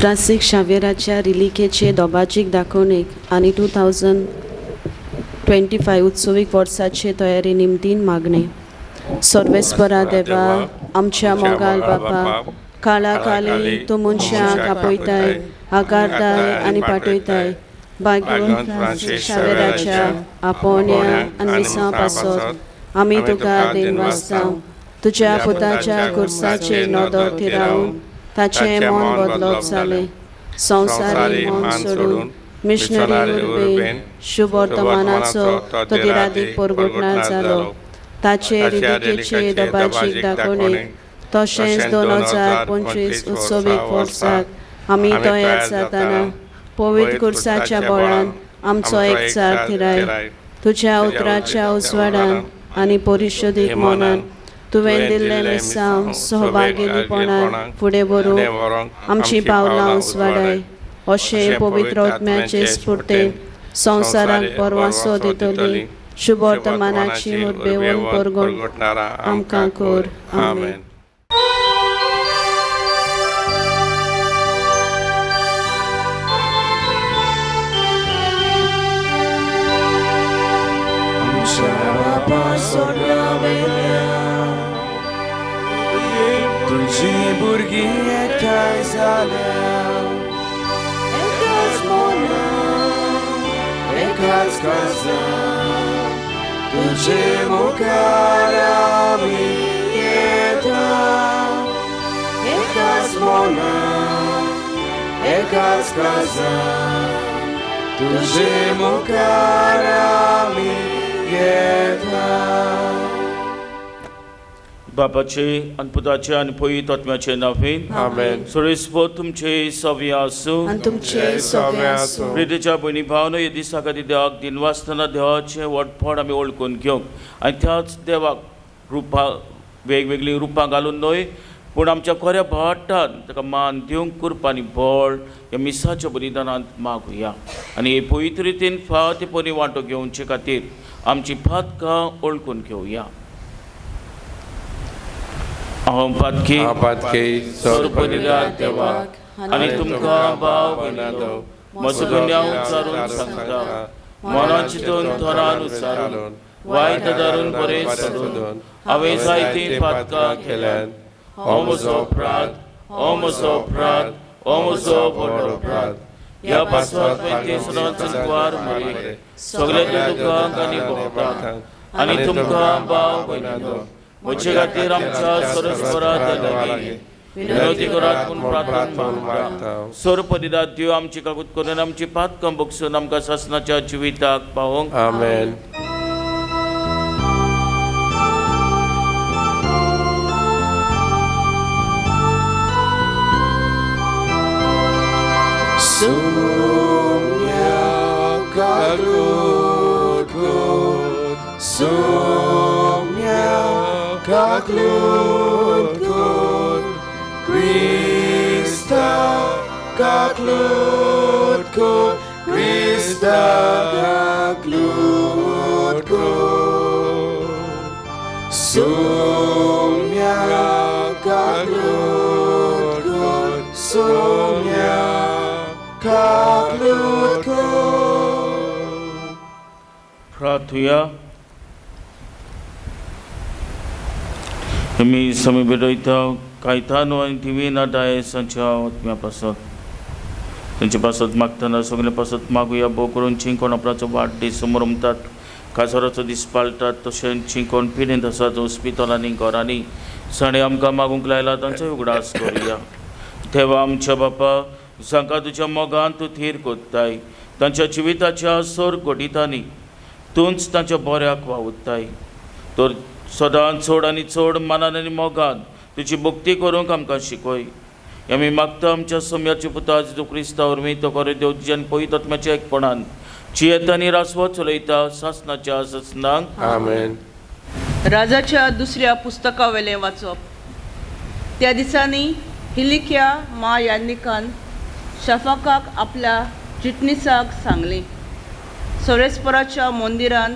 Francis शाव्येराच्या रिलिकेचे दोबाजीक दाखोवणेक आनी 2025 उत्सवीक वर्साचे तयारी निमतीन मागणें. सर्वेस्परा देवा, आमच्या मोगाल बापा, काळा काली तूं मनशाक आपयताय, आकारताय आनी पाठयताय. भाग्यवंत फ्रांसीस शाव्येराच्या आपोवण्या आनी मिसां पासत आमी तुका दिनवासता. तुज्या पुताच्या कुर्साचेर नदर थिरावन ताचें मन बदलप जालें. संवसारी मन सोडून मिशनरी उर्बेन शुभवर्तमानाचो तो दिरादीक परगटणार जालो. ताचे रिलिकेचे दबाजीक दाखोवणेक तशेंच 2025 उत्सवीक वर्साक आमी तयार जातना पवित्र कुर्साच्या बळान आमचो एकचार थिराय. तुज्या उतराच्या उजवाडान आनी परिशोदीक मनान तुवें दिल्लें मिसांव सहभागीपणान फुडें व्हरूंक आमचीं पावलां उजवाडाय. अशें पवित्र आत्म्याचे स्फुर्तेन संवसाराक परवासो दितली शुभवर्तमानाची उर्बेवन परगटणारा आमकां कर. आमेन. तुजी भुरगीं एकठांय जाल्या, एकाच मनान, एकाच काळजान, तुजे मुखार आमी येता. एकाच मनान, एकाच काळजान, तुजे मुखार आमी येता. बापाचे आनी पुताचे आनी पवित्र आत्म्याचे नांवान. आमेन. सर्वेस्पर तुमचे सवे आसूं. आनी तुमचे सवे आसूं. प्रितीच्या भयणी भावनो, हे दिसा खातीर देवाक दिनवासतना देवाचें व्हडपण आमी वळखून घेवंक आनी त्याच देवाक रुपां वेगवेगळीं रुपां घालून न्हय, पूण आमच्या खऱ्या भाटान ताका मान दिवंक कृपा आनी बळ ह्या मिसाच्या बलिदानांत मागुया आनी हे पवित्र रितीन फाव ते परी वांटो घेवचे खातीर आमची पातकां वळखून घेवया. हांव पातकी पातकी सर्वपरिदार देवाक आनी तुमकां भाव भयणींनो म्हजो गुन्यांव उच्चारून सांगता. मनान चिंतून, थोरान उच्चारून, वायट धरून, बरें सोदून हांवें जायतीं पातकां केल्यात. हो म्हजो अपराध, हो म्हजो अपराध, हो म्हजो व्हडलो अपराध. ह्या पासत सदांच कुवार मरे, सगल्या दुकांक आनी भोगतांक आनी तुमकां भाव भयणींनो म्हजे खातीर आमच्या सरस्वरा लागीं विनवती करात म्हूण प्रार्थना मागता. सर्वपरिदात देव आमची काकूत करून आमची पातकां बगसून आमकां सासणाच्या जिविताक पावोवंक. आमेन. Sumya kaglutkud, sumya kaglutkud, Krista kaglutkud, Krista kaglutkud. Sumya kaglutkud, sumya kaglutkud. प्रार्थुया. आमी समी भेटयता कायतानो आनी दिवीना डायसांच्या आत्म्या पासत, तांचे पासत मागतना सगळे पासत मागुया. भोव करून चिंकोण आपणाचो वाडदीस समरमतात, काजाराचो दीस पाळटात, तशेंच चिंकोण पिडेंत आसात हॉस्पिटलांनी, घरांनी, साणे आमकां मागूंक लायला तांचो उगडास करुया. देवा आमच्या बापा, जांकां तुज्या मोगान तूं थीर कोत्ताय, तांच्या जिविताच्या सोर घडितांनी तूंच तांच्या बऱ्याक वावुरताय, तर सदांच चड आनी चड मनान आनी मोगान तुजी भक्ती करूंक आमकां शिकय. आमी मागता आमच्या सोम्याच्या पुता जेजू क्रिस्ता वरवीं, तो खरें देव तुज्या आनी पवित्र आत्म्याच्या एकपणान जियेता आनी रासवत चलयता सासणाच्या सासणाक. आमेन. राजाच्या दुसऱ्या पुस्तकावेलें वाचप. त्या दिसांनी हिलिक्या मा यान्निकान शफाकाक आपल्या चिटणीसाक सांगलें, सोरेस्पराच्या मंदिरांत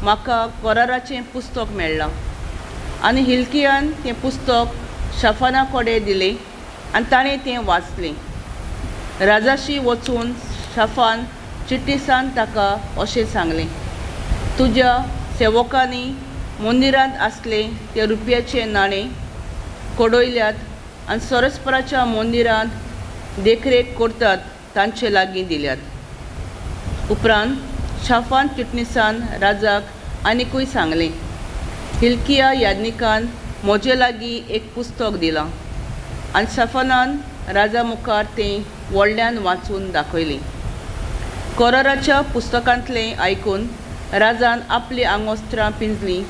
म्हाका कराराचें पुस्तक मेळ्ळां. आनी हिलकियान तें पुस्तक शफाना कडेन दिलें आनी ताणें तें वाचलें. राजाशी वचून शाफान चिटणिसान ताका अशें सांगलें, तुज्या सेवकांनी मंदिरांत आसलें ते रुपयाचें नाणें कडयल्यात आनी सरस्पराच्या मंदिरांत देखरेख करतात तांचे लागीं दिल्यात. उपरांत शाफान चिटणिसान राजाक आनिकूय सांगलें, हिल्किया याज्ञिकान म्हजे लागीं एक पुस्तक दिलां. आनी शाफानान राजा मुखार तें व्हडल्यान वाचून दाखयलें. कराराच्या पुस्तकांतलें आयकून राजान आपलीं आंगवस्त्रां पिंजलीं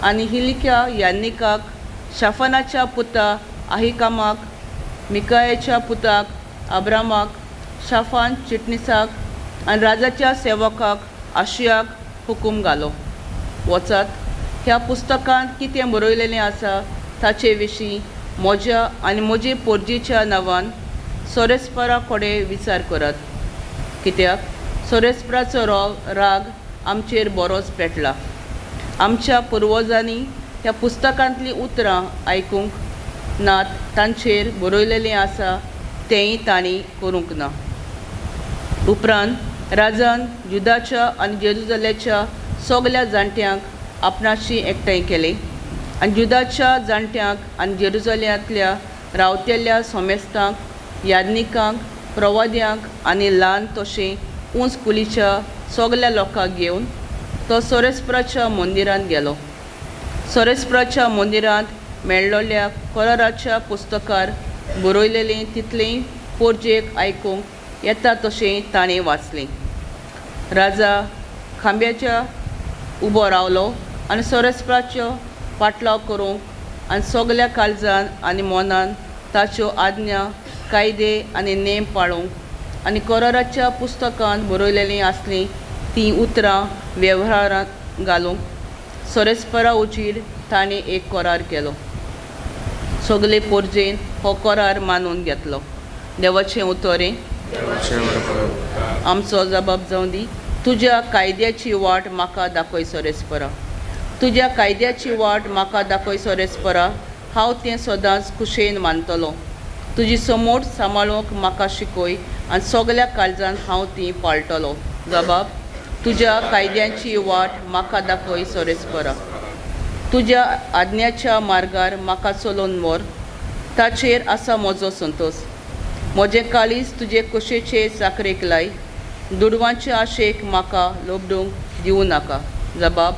आनी हिल्किया याज्ञिकाक, शाफानाच्या पुता आहिकामाक, मिकायाच्या पुताक अब्रामाक, शाफान चिटणिसाक आनी राजाच्या सेवकाक आशियाक हुकूम घालो, वचात, ह्या पुस्तकांत कितें बरयलेलें आसा ताचे विशीं म्हज्या आनी म्हजे पोरजेच्या नांवान सोरेस्परा कडेन विचार करात, कित्याक सोरेस्पराचो राग आमचेर बरोच पेटला. आमच्या पुर्वजांनी ह्या पुस्तकांतलीं उतरां आयकूंक नात, तांचेर बरयलेलें आसा तेंय तांणी करूंक ना. उपरांत राजान जुदाच्या आनी जेरुजाल्याच्या सगल्या जाणट्यांक आपणाशी एकठांय केले आनी जुदाच्या जाणट्यांक आनी जेरुजाल्यांतल्या रावतेल्या सोमेस्तांक, याज्ञिकांक, प्रवाद्यांक आनी ल्हान तशें उंच कुलीच्या सगल्या लोकांक घेवन तो सोरेस्पराच्या मंदिरांत गेलो. सोरेस्पराच्या मंदिरांत मेळ्ळोल्या कराराच्या पुस्तकार बरयलेलें तितलें पोरजेक आयकूंक येता तशें ताणें वाचलें. राजा खांब्याच्या उबो रावलो आनी सोरेस्पराचो पाटलाव करूंक आनी सगल्या काळजान आनी मनान ताच्यो आज्ञा, कायदे आनी नेम पाळूंक आनी कराराच्या पुस्तकांत बरयलेलीं आसलीं तीं उतरां वेव्हारांत घालूंक सोरेस्परा उजीर ताणें एक करार केलो. सगले पोरजेन हो करार मानून घेतलो. देवाचें उतरें आमचो जबाब जावं दी. तुज्या कायद्याची वाट म्हाका दाखय सोरेस्परा, तुज्या कायद्याची वाट म्हाका दाखय सोरेस्परा, हांव तें सदांच खुशयेन मानतलो. तुजी समोट सांबाळूंक म्हाका शिकय आनी सगल्या काळजान हांव ती पाळटलो. जबाब, तुज्या कायद्याची वाट म्हाका दाखय सोरेस्परा, तुज्या आज्ञाच्या मार्गार म्हाका चलोवन व्हर, ताचेर आसा म्हजो संतोश. म्हजें काळीज तुजे कुशेचे चाकरेक लाय, दुडवांचे आशेक म्हाका लोबडूंक दिवं नाका. जबाब,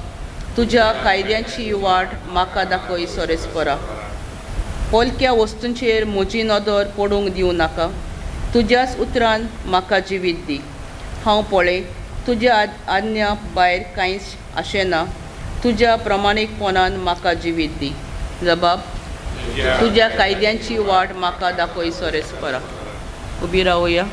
तुज्या कायद्याची वाट म्हाका दाखय सोरेस्परा, पोलक्या वस्तूंचेर म्हजी नदर पडूंक दिवं नाका, तुज्याच उतरान म्हाका जिवीत दी. हांव पळय तुज्या आज्ञा भायर कांयच आशेना, तुज्या प्रमाणीकपणान म्हाका जिवीत दी. जबाब, तुज्या कायद्यांची वाट म्हाका दाखय सोरेस्परा. उबी रावया.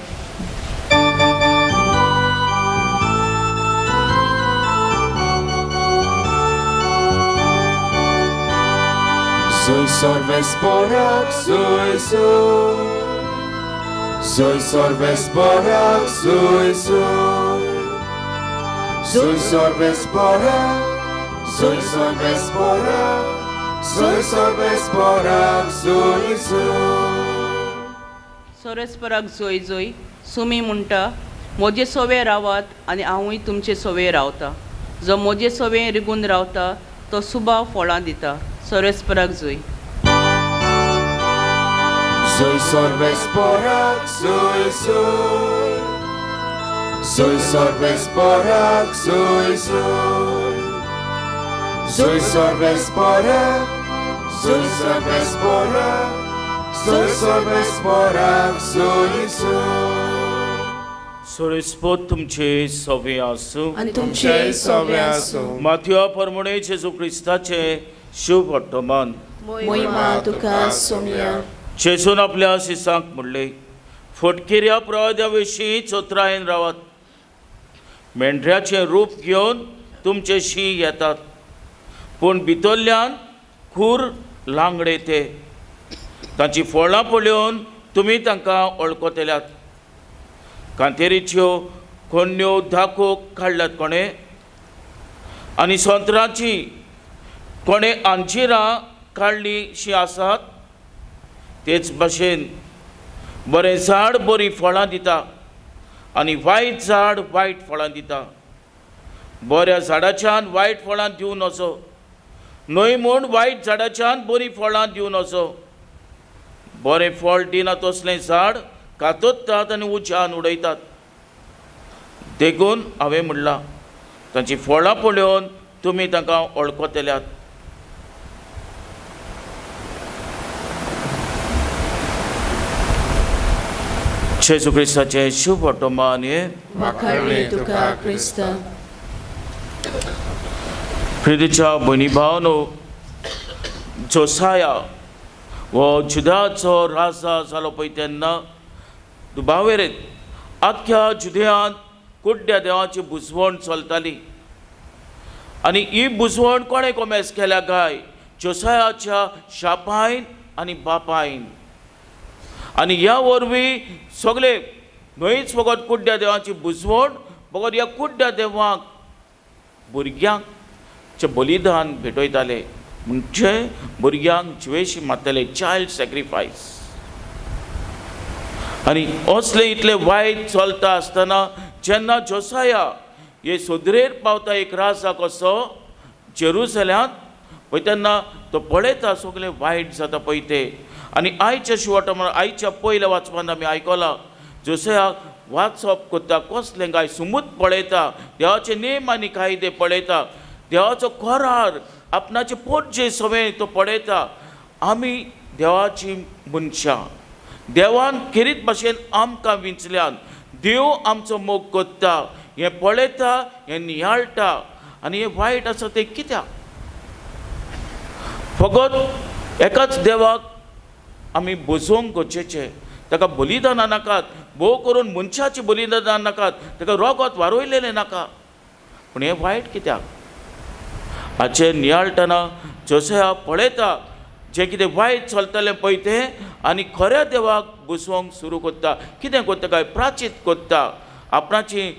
Soy sorvesporak, soy soy. Soy sorvesporak, soy soy. Soy sorvesporak, soy sorvesporak, soy sorvesporak, soy soy. सोरेस्पराक जोय जोय. सुमी म्हणटा, म्हजे सोवे रावात आनी हांवूय तुमचे सोवे रावता. जो म्हजे सोवे रिगून रावता तो सुबाव फळां दिता. सोरेस्पराक जोय. Soy sorvesporak, soy soy. Soy sorvesporak, soy soy. Soy sorvesporak, soy sorvesporak, soy sorvesporak, soy soy. सोरेस्पोत तुमचे सवे आसूं आनी तुमचे सवे आसूं. माथ्या परमणे जेजू क्रिस्ताचे शुभ वर्तमान. मोहिमा तुका सोमया. जेजून आपल्या शिसांक म्हणलें, फटकिऱ्या प्रवाद्या विशीं चोत्रायेन रावात, मेंढऱ्याचें रूप घेवन तुमचे शी येतात, पूण भितरल्यान खूर लांगडे ते. तांची फळां पळोवन तुमी तांकां वळखतल्यात. कांतेरीच्यो कोन्न्यो दाखोवंक काडल्यात कोणें, आनी सोंत्राची कोणें अंजिरां काडलीं शीं आसात. तेच भाशेन बरें झाड बरीं फळां दिता आनी वायट झाड वायट फळां दिता. बऱ्या झाडाच्यान वायट फळां दिवन नजो, न्हय म्हूण वायट झाडाच्यान बरीं फळां दिवन नजो. बरें फळ दिना तसलें झाड कातरतात आनी उज्यान उडयतात. देखून हांवें म्हणलां, तांचीं फळां पळोवन तुमी तांकां वळखतल्यात. जेजू क्रिस्ताचें शुभ वर्तमान हें. तुका क्रिस्ता. प्रितीच्या भयणी भावनो, जोसाया हो जुदाचो राजा जालो पळय तेन्ना दुबावेरेत आख्ख्या जुदयांत कुड्ड्या देवाची बुजवण चलताली. आनी ही बुजवण कोणें कोमेस केल्या काय? जोसायाच्या शापायन आनी बापायन. आनी ह्या वरवीं सगळे न्हयच फकत कुड्ड्या देवाची बुजवण, बगर ह्या कुड्ड्या देवाक भुरग्यांक चें बलिदान भेटयताले, म्हणजे भुरग्यांक जिवेशी मारताले, चायल्ड सॅक्रिफायस. आनी असलें इतलें वायट चलता आसतना जेन्ना जोसाया हे सोदरेर पावता एक राजा कसो जेरुसल्यांत पळय तेन्ना तो पळयता सगळें वायट जाता पळय तें. आनी आयच्या शिवाटा म्हणून आयच्या पयल्या वाचपान आमी आयकलां, जोसाया वाचप करता कसलें काय सुमूत पळयता, देवाचे नेम आनी कायदे पळयता, देवाचो करार आपणाचे पोटजे सवय तो पळयता. आमी देवाची मनशां, देवान खेरीत भाशेन आमकां विंचल्यान, देव आमचो मोग करता हें पळयता, हें नियाळटा. आनी हें वायट आसा तें कित्याक? फकत एकाच देवाक आमी बजोवंक गरजेचें, ताका बलिदानां नाकात, भोव करून मनशाचीं बलिदानां नाकात, ताका रोगत वारयलेलें नाका. पूण हें वायट कित्याक? हाचें नियाळटना जोसाया पळयता जें कितें वायट चलतलें पळय तें, आनी खऱ्या देवाक बसोवंक सुरू करता. कितें करता काय? प्राचीत करता, आपणाची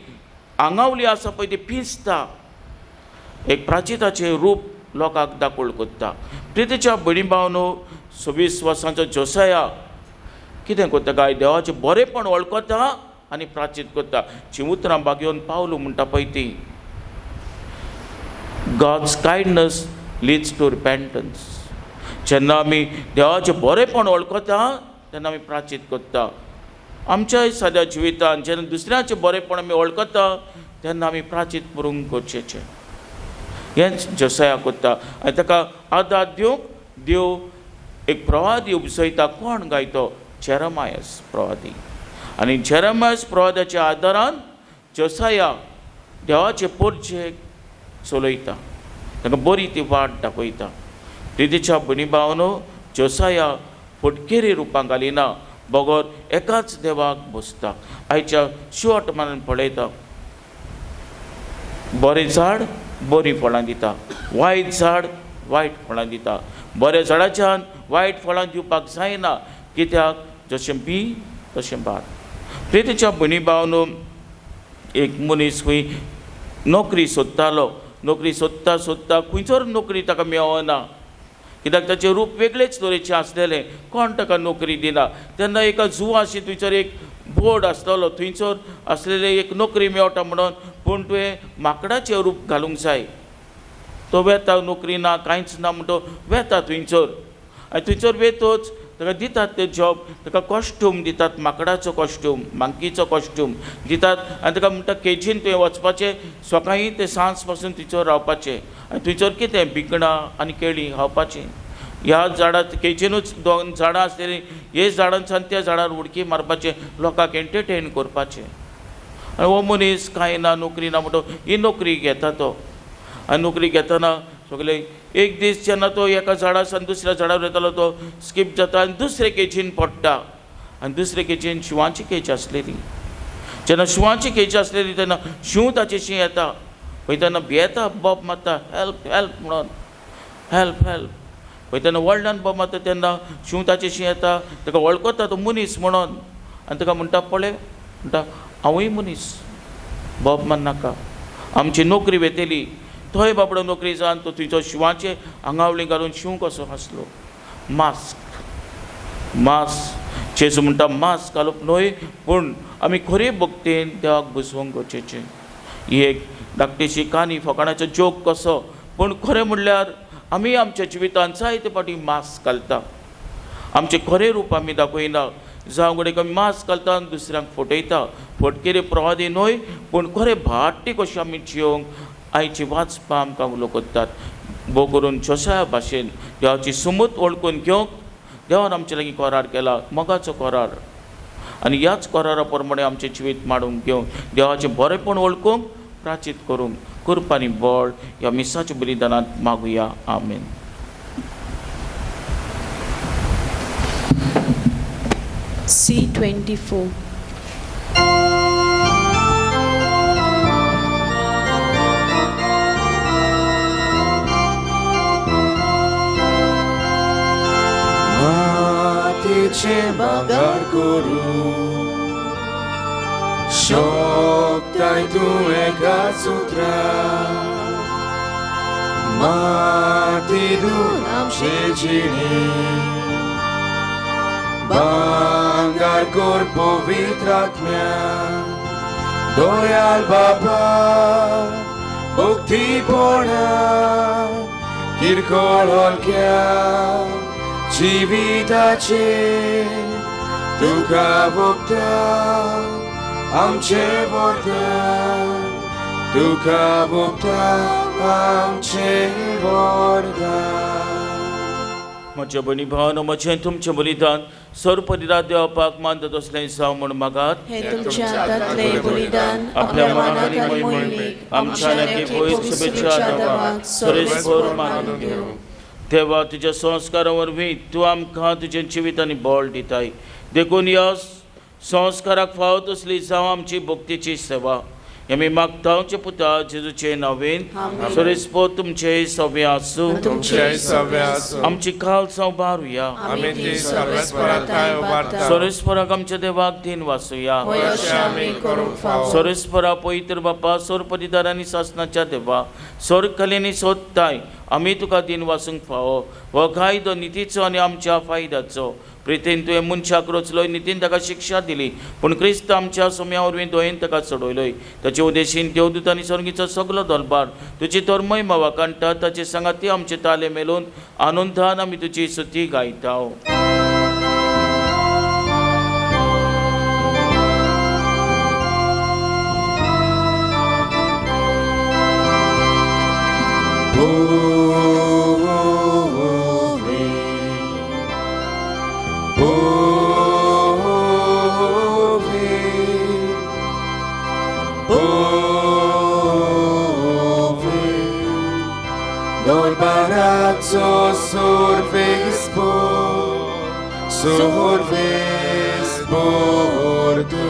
आंगावली आसा पळय ती पिंजता, एक प्राचिताचें रूप लोकांक दाखोवल करता. प्रितीच्या भयणी भावनो, 26 वर्सांचो जोसाया कितें करता काय? देवाचें बरेंपण वळखता आनी प्राचीत करता. जीं उतरां बागेवन पावलो म्हणटा पळय ती, God's kindness leads to repentance. जेन्ना आमी देवाचें बरेंपण वळखता तेन्ना आमी प्राचीत करता. आमच्याय साद्या जिवितान जेन्ना दुसऱ्याचें बरेंपण आमी वळखता तेन्ना आमी प्राचीत करूंक गरजेचें. हेंच जोसाया करता. आनी ताका आदार दिवंक देव एक प्रवादी उपजयता. कोण गायतो? जेरमायस प्रवादी. आनी जेरमायस प्रवादाच्या आदारान जोसाया देवाचे पोरचे चलयता, ताका बरी ती वाट दाखयता. प्रितीच्या भयणी भावनो, जोसाया फटकेरी रुपां घालिना, बगर एकाच देवाक बसता. आयच्या शिवट मनान पळयता, बरें झाड बरीं फळां दिता, वायट झाड वायट फळां दिता. बऱ्या झाडाच्यान वायट फळां दिवपाक जायना, कित्याक? जशें बी तशें भात. प्रितीच्या भयणी भावनो, एक मनीस खंय नोकरी सोदतालो, नोकरी सोदता सोदता खंयचोर नोकरी ताका मेळना, कित्याक ताचें रूप वेगळेच तरेचें आसलेलें, कोण ताका नोकरी दिना. तेन्ना एका जुवाशी थंयसर एक बोर्ड आसतलो, थंयसर आसलेले एक नोकरी मेळटा म्हणून, पूण तुवें माकडाचें रूप घालूंक जाय. तो वेता, नोकरी ना कांयच ना म्हण तो वेता थंयसर, आनी थंयसर वेतच ताका दितात ते जॉब, ताका कॉस्ट्यूम दितात, माकडाचो कॉस्ट्यूम, मांकीचो कॉस्ट्यूम दितात. आनी ताका म्हणटा केजीन तुवें वचपाचें, सकाळीं ते सांज पासून थंयसर रावपाचें, आनी थंयसर कितें भिकणां आनी केळीं खावपाचीं. ह्या झाडां केजीनूच दोन झाडां आसलेलीं, हे झाडांच्यान त्या झाडार उडकी मारपाचें, लोकांक एंटरटेन करपाचें. आनी हो मनीस कांय ना, नोकरी ना म्हणटो ही नोकरी घेता तो. आनी नोकरी घेतना सगळे एक दीस जेन्ना तो एका झाडा सावन दुसऱ्या झाडार वयतालो तो स्कीप जाता आनी दुसरे केजीन पडटा. आनी दुसरे केजीन शिंवाची केज आसलेली. जेन्ना शिंवाची केज आसलेली तेन्ना शींव ताचेशी येता पळय तेन्ना भियेता, बोब मारता, हेल्प हेल्प म्हणून, हेल्प हेल्प. पळय तेन्ना व्हडल्यान बोब मारता तेन्ना शींव ताचेशी येता, ताका वळखता तो मनीस म्हणून, आनी ताका म्हणटा पळय, म्हणटा हांवूय मनीस, बोब मारनाका, आमची नोकरी वेतली. थंय बाबडो नोकरी जावन तो थंयचो शिंवाचे आंगावळी घालून शींव कसो आसलो, मास्क मास्क. जेजू म्हणटा मास्क घालप न्हय, पूण आमी खरे भक्तीन देवाक बसोवंक गरजेचें. ही एक धाकटीशी काणी, फकाणाचो जोक कसो, पूण खरें म्हणल्यार आमी आमच्या जिवितांत जायते फावटी मास्क घालता, आमचें खरें रूप आमी दाखयना. जावं घडये आमी मास्क घालता आनी दुसऱ्यांक फटयता. फटकिरे प्रवादी न्हय, पूण खरें भाट्टी कशें आमी जियोंक आयची वाचपां आमकां उलो करतात. भोव करून जोसाया भाशेन देवाची सुमत वळखून घेवंक देवान आमचे लागीं करार केला, मोगाचो करार. आनी ह्याच करारा प्रमाणे आमचें जिवीत मांडूंक घेवन देवाचें बरेंपण वळखूंक प्राचीत करूंक कृपा आनी बळ ह्या मिसाच्या बलिदानांत मागुया. आमेन. C24. मातीचे भांगर करूं शकताय तूं एका सुत्रान, माती धुवन आमचे जिणे भांगर कर पवित्र आत्म्या. दयाल बाबा भक्तीपणा किरकोळ हलक्या जिविताचे तुका भोगता आमचे वरदान, तुका भोगता आमचे वरदान. म्हज्या भयणी भावानो, म्हजें तुमचें बलिदान सर्वपरिरा देवापाक मानता तसलें जावं म्हूण मागात. हे तुमच्या हातांतलें बलिदान आपल्या मनाक आनी मोहिमेक आमच्या आनी पवित्र शुभेच्छा देवाक सरेस्पर मानून घेवं. देवा, तुज्या संस्कारा वरवीं तूं आमकां तुजें जिवीत आनी बळ दिताय, देखून ह्या संस्काराक फावो तसली जावं आमची भक्तीची सेवा. आमी मागता आमच्या पुता जेजूचे नांवेन. सरेस्पर तुमचे सवे आसूं. आमची काल जावं बारुया. सरेस्पराक आमच्या देवाक दिन वाचुया. सरेस्परा पवित्र बापा, सोरपरिदार आनी सासनाच्या देवा, सोरकलेनी सोदताय आमी तुका दिन वाचूंक फावो. हो कायदो नितीचो आनी आमच्या फायद्याचो. प्रितीन तुवें मनशाक रचलोय, नितीन ताका शिक्षा दिली, पूण क्रिस्त आमच्या सोम्या वरवीं दोयेन ताका चडयलोय. ताचे उदेशीन देवदूत आनी स्वर्गीचो सगलो दलबार तुजी तर महिमा वाखाणटा. ताचे सांगाती आमचे ताले मेलून आनंदान आमी तुजी स्तुती गायता. Dolbarazzo sorvespo, sorvespo tu,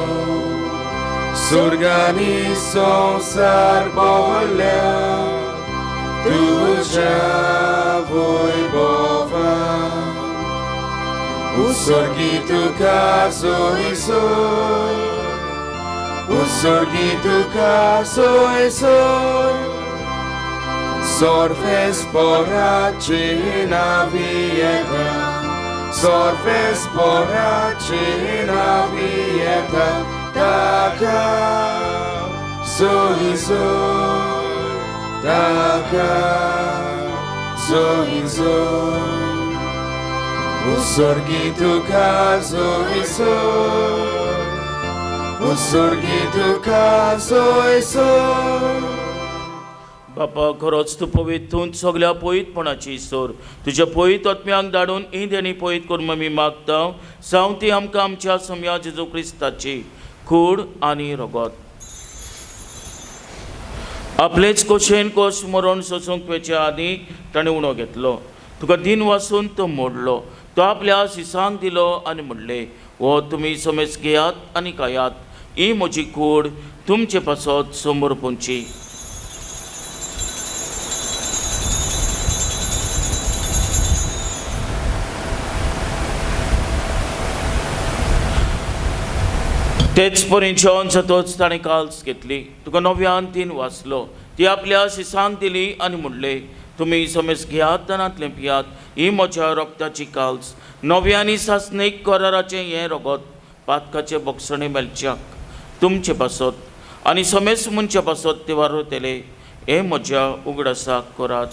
s'organizo sarbolla, tu già voi bova, usorghi tu caso isoi, usorghi tu caso isoi. Sorves poracina vieta, sorves poracina vieta, taka zoizo, taka zoizo. Usorghi tu caso iso, usorghi tu caso iso. बापा, खरोच तूं पवित्र सगल्या पवित्रपणाची सोर. तुज्या पवित्र आत्म्यांक धाडून ईद आनी पवित्र करून आमी मागता जावं ती आमकां आमच्या सम्या जेजू क्रिस्ताची कूड आनी रगत. आपलेच कोशेन कोश मरण सोसूंक वेच्या आदीं ताणें उणो घेतलो, तुका दिन वासून तो मोडलो, तो आपल्या शिसांक दिलो आनी म्हणलें, हो तुमी समेज घेयात आनी खायात, ही म्हजी कूड तुमचे पासत समर्पणची. तेच परी जेवण जातच ताणें काल्स घेतली, तुका नव्यान तीन वाचलो, ती आपल्या शिसांक दिली आनी म्हणलें, तुमी समेस घेयात दानांतलें पियात. ही म्हज्या रोगताची काल्स नव्या आनी सासणीक कराराचें हें रोगत पातकाचें बक्षणें मेळच्याक तुमचे पासत आनी समेस मनच्या पासत ते वारवतले. हें म्हज्या उगडासाक करात.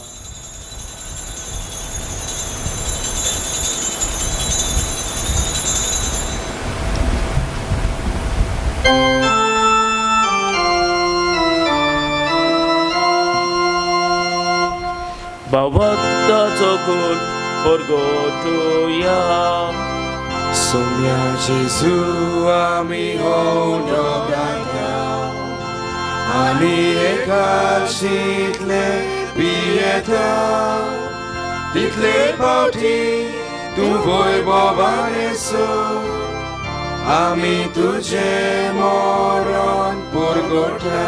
भावार्थाचो घोट परगटुया. सोम्या जेजू आमी होंडो घालता आनी एकाशींतले पियेता तितले फावटी तूं वैभवान येसो आमी तुजें मरण परगटा.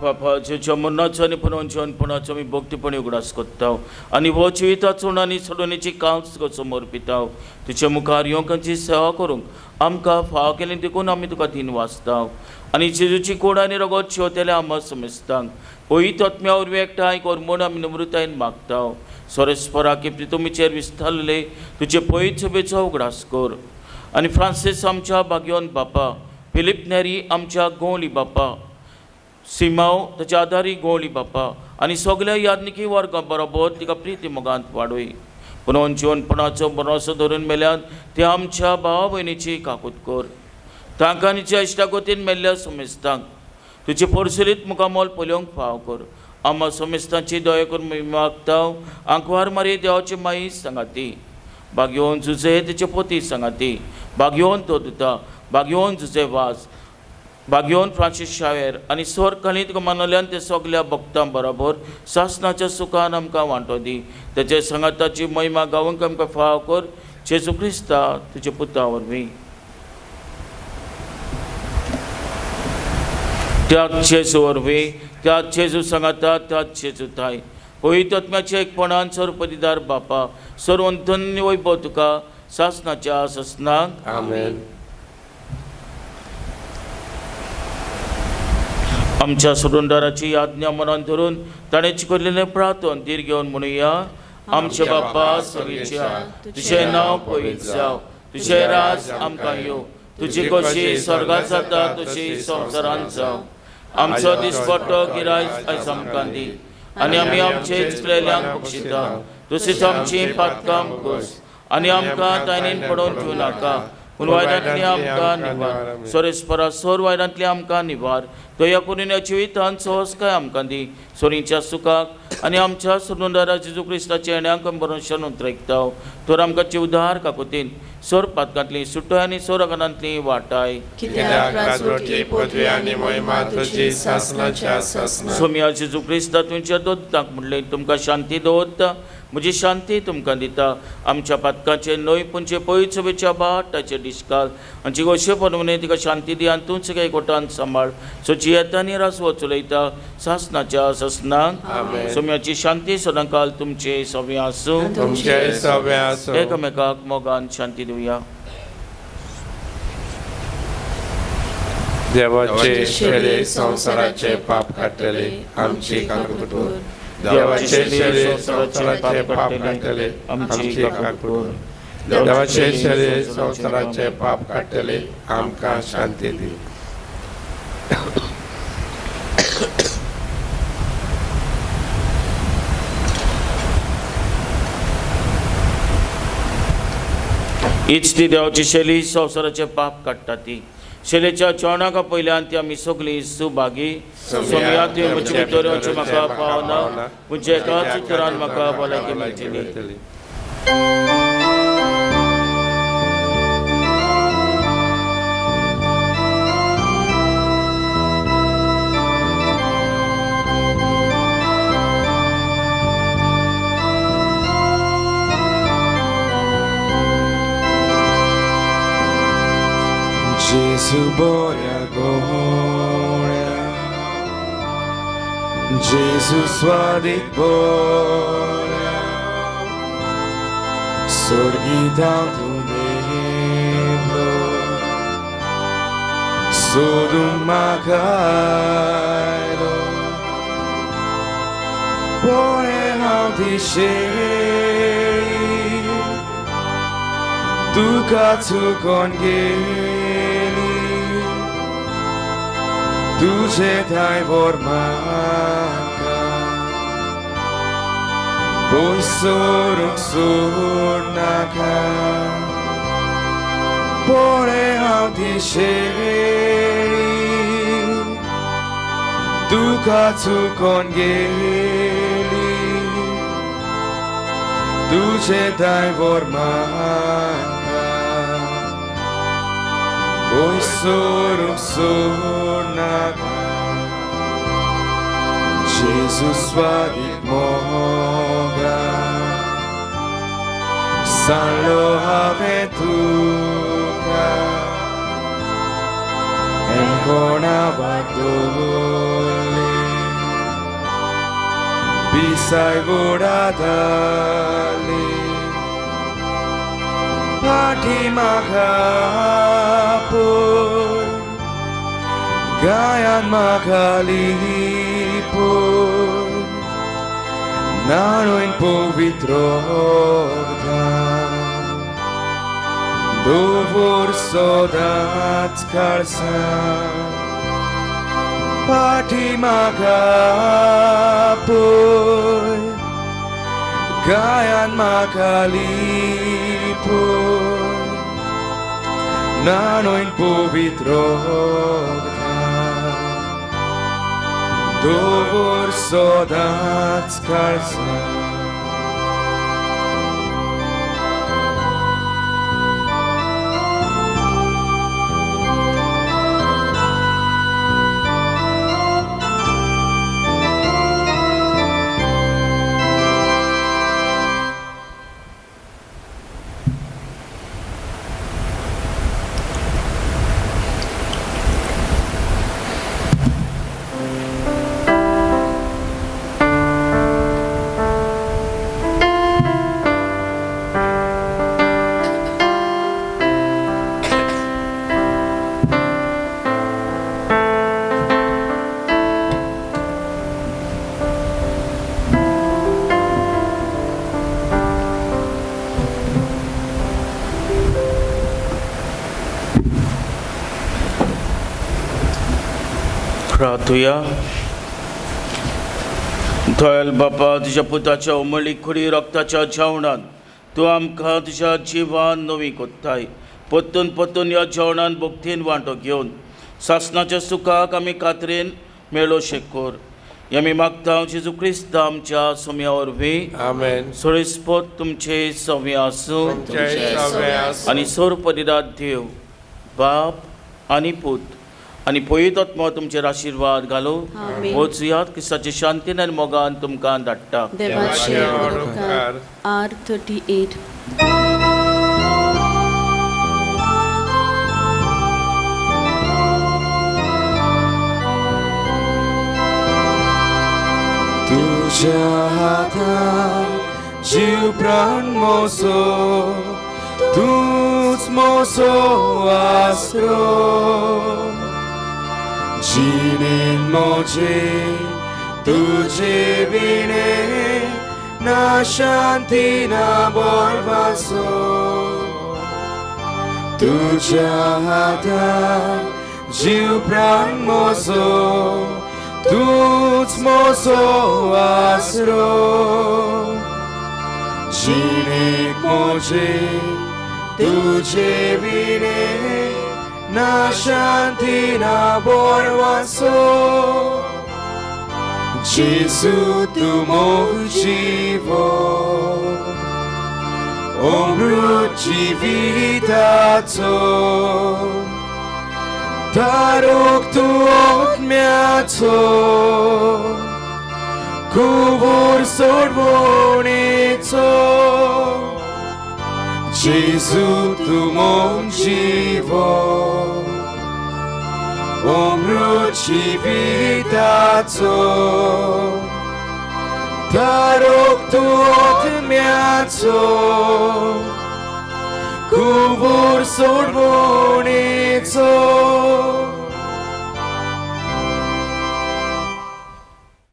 बापा जेच्या मरणाचो आनी पुनर्जीवनपणाचो आमी भक्तीपणी उगडास करता आनी हो जिविताचो आनी सोडवणेची कांच तुका समर्पिता. तुजे मुखार येवकांची सेवा करूंक आमकां फाव केली देखून आमी तुका दिन वाचता आनी जेजूची कोड आनी रगत शिवतले आमकां समेस्तांक पयत आत्म्या वरवीं एकठांय कर म्हूण आमी नम्रतायेन मागता. सोरेस्परा की तुमीचेर विस्तारले तुजे पयत सभेचो उगडास कर आनी फ्रांसीस आमच्या भाग्योन बापा, फिलीप नेरी आमच्या गोंवली बापा, सिमाव ताच्या आदारी गोंवली बापा आनी सगल्या याज्ञिकी वर्गा बरोबर तिका प्रिती मोगांत वाडय. पुनोन जिवनपणाचो बरोसो धरून मेल्यान ते आमच्या भावा भयणीची काकूत कर. तांकां आनी इश्टागतीन मेल्ल्या समेस्तांक तुजे परसुरीत मुखामोल पळोवंक फाव कर. आमा समेस्तांची दया करून मागता. आंकवार मारी देवाची माई सांगाती, बागयोवन जुजे तेचे पोती सांगाती, बागयोवन तो दुता, बागयोवन जुजे वास, बागयोवन फ्रांसीस शावेर आनी स्वर खलीत मानवल्यान ते सगल्या भक्तां बरोबर सासणाच्या सुखान आमकां वांटो दी. तेचे सांगाताची महिमा गावंक आमकां फाव कर. जेजू क्रिस्ता तुजे पुता वरवीं. त्याच जेजू वरवीं, त्याच जेजू सांगाता, त्याच जेजू थाय पवित्र आत्म्याच्या एकपणान सर्वपदिदार बापा सर्व धन्य वैभव तुका सासणाच्या सासणाक. आमेन. आमच्या सोडूनदाराची आज्ञा मनान धरून ताणें चिकरलेलें प्रार्थन धीर घेवन म्हणुया. आमच्या बापा सगळीच्या तुजें नांव पवित्र जावं, तुजें राज आमकां येवं, तुजी कशी स्वर्गांत जाता तशी संवसारांत जावं. आमचो दिसपट्टो गिरायक आयज आमकां दी आनी आमी आमचे चुकलेल्यांक बक्षिता तशीच आमची पातकां कस आनी आमकां तायनीन पडोवन दिवं नाका, पूण वायटांतली आमकां निवार. सोरेस्परा सोर वायटांतली आमकां निवार. दया करून ह्या जिवितांत सहजकाय आमकां दी. सोरींच्या सुखाक आनी आमच्या सोडूनदारा जेजू क्रिस्ताच्या येण्याक आमी बरोवन उतरायता. तर आमकां जिवदार काकुतीन सोर पातकांतली सुटय आनी सोर आकारांतली वाटाय. सोम्या जेजू क्रिस्ता तुमच्या दोतांक म्हणलें तुमकां शांती दवरता, म्हजी शांती तुमकां दिता. आमच्या पातकाचें न्हय पूण जे पयत सभेच्या बाट ताचे डिस्काल आनी गोशे पनवणे तिका शांती दी आनी तूंच सगळे कोटान सांबाळ. सो जियेता आनी रासवो चलयता सासणाच्या सासणाक. सोम्याची शांती सदांकाल तुमचे सगळें आसूं. एकामेकाक मोगान शांती दिवया. देवाचे शेले संवसाराचे पाप काडटले आमची काकूट कर. देवाचे शेले संवसाराचे पाप काडटले आमची काकूट कर. देवाचे शेले संवसाराचे पाप काडटले आमकां शांती दी. हीच ती देवाची शैली संवसाराचे पाप काडटा ती शैलेच्या जेवणाक पयल्यान ती आमी सगळीं सुभागी. सोम्या तुवें म्हजे भितर येवचें म्हाका पावना, पूण एकाच उतरान म्हाका भलायकी मेळटली. Gesù boia gloria, Gesù swadik boria, sorgi tanto deblo, sodum makailo, पळय हांव दिशेळी तुका चुकोन गेली तुजे ठांय व्हर म्हाका पयस सरूंक सोडनाका पळय हांव दिशेळी तुका चुकोन गेली तुजे ठांय व्हर म्हाका पयस सरूंक सोडनाका जेजू स्वादीक मोगा सांगलो हांवें तुका कोणा वाटोली पिसाय गोडाताली फाटी म्हाका पळय गायान म्हाका लिपय नाणून पवित्र दवर सदांच काळसां फाटी म्हाका पळय गायान म्हाका लिपय नाणून पवित्र दवर सदांच काळसां. प्रार्थुया. दयाल बापा, तुज्या पुताच्या उमळी खुडी रक्ताच्या जेवणान तूं आमकां तुज्या जिवान नवी कोत्ताय. परतून परतून ह्या जेवणान भक्तीन वांटो घेवन सासणाच्या सुखाक आमी कातरेन मेळो शेकोर. आमी मागता जेजू क्रिस्त आमच्या सोम्या वरवीं. आमेन. सोळेस्पोत तुमचे सवे आसूं आनी सोर परिरात देव बाप आनी पूत आनी पवित्र तुमचेर आशिर्वाद घालू. वचुयात क्रिस्ताचे शांतीन आनी मोगान तुमकां धाडटा. देवाचे उपकार. R38. तुझ्या हातान जीव प्राण मोसो तूच मोसो आसरो जिणेन मोजे तुझे विणे ना शांती ना बोरवासो तुझ्या हातान जीव प्राण मोसो तूच मोसो आसरो जिणेक मोजे तुझे विणे ना शांती ना बोरवासो जेजू तूं मोजीवो अमृत जिविताचो तारोक तूं आत्म्याचो कुवूर सोडवणेचो जेजू तूं मोजीवो अमृत जिविताचो तारोक तूं आत्म्याचो कुवूर सोडवणेचो.